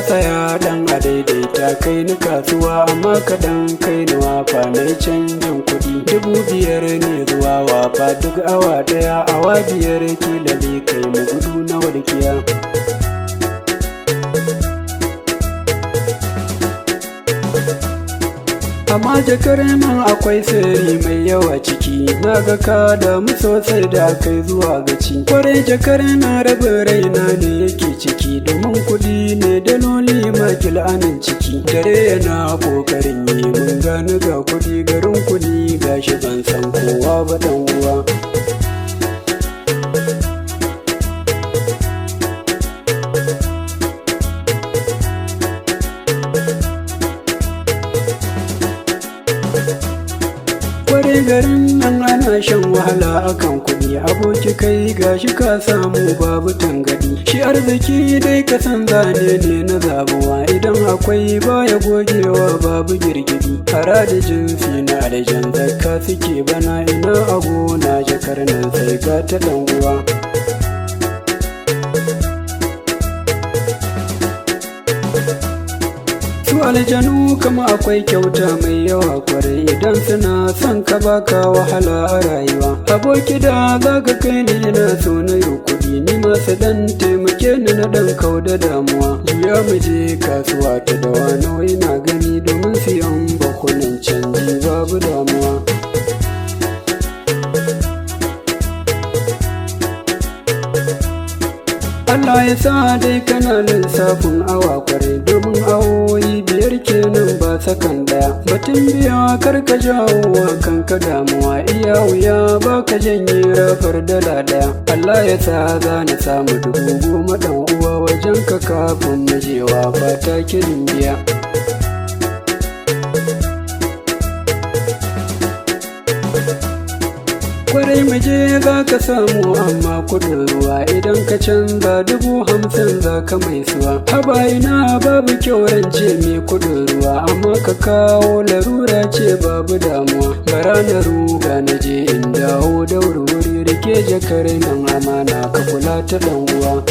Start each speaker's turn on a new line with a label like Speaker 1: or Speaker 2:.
Speaker 1: Tsaya dan a daidaita, kai ni kasuwa amma kaɗan, kai ni wafa na canjin kuɗi. 5,000 ne zuwa wafa duk awa ɗaya, awa 5 kila zai kai mu gudu na walkiya. Amma jakar nan akwai sirri mai yawa ciki, na ga ka damu sosai da kai zuwa gaci. Kwarai jakar na rabin raina ne yake ciki, domin kuɗi ne daloli makil anan ciki. Dare yana kokarin yi mun gani ga kuɗi garin kuɗi, gashi ban san kowa ba dan uwa. Kwarai garin nan ana shan wahala akan kuɗi, aboki kai gashi ka samu babu tangadi. Shi arziki dai ka san zane ne na zabuwa, idan akwai baya gogewa babu girgidi. Hara da jinsi na aljan zakka suke bana, ina a gona jakar nan sai ga ta dan uwa. Su aljanu kama akwai kyauta mai yawa kwarai, idan suna son ka baka wahala a rayuwa. Aboki da za ka kai ni ina so na yi kuɗi, ni masu dan taimake ni na dan kau da damuwa. Juya mu je kasuwa ta dawa nawa ina gani, domin siyan bakunan canji babu damuwa. Allah ya sa dai kana lissafin awa kwarai, domin awoyi 5 kenan ba sakan ɗaya. Batun biya kar ka jawo wa kanka damuwa, iya wuya ba ka janye rafar dala ɗaya. Allah ya sa za na samu 10,000 ɗan uwa wajen ka kafin majewa fata kirin biya. Kwarai muje za ka samu amma kudin ruwa, idan ka canza 50,000 za ka mai suwa. Haba ina babu kyau rance mai kudin ruwa, amma ka kawo larura ce babu damuwa. Bara na ruga na je in dawo da wurwuri, rike jakar nan amana ka kula ta dan uwa.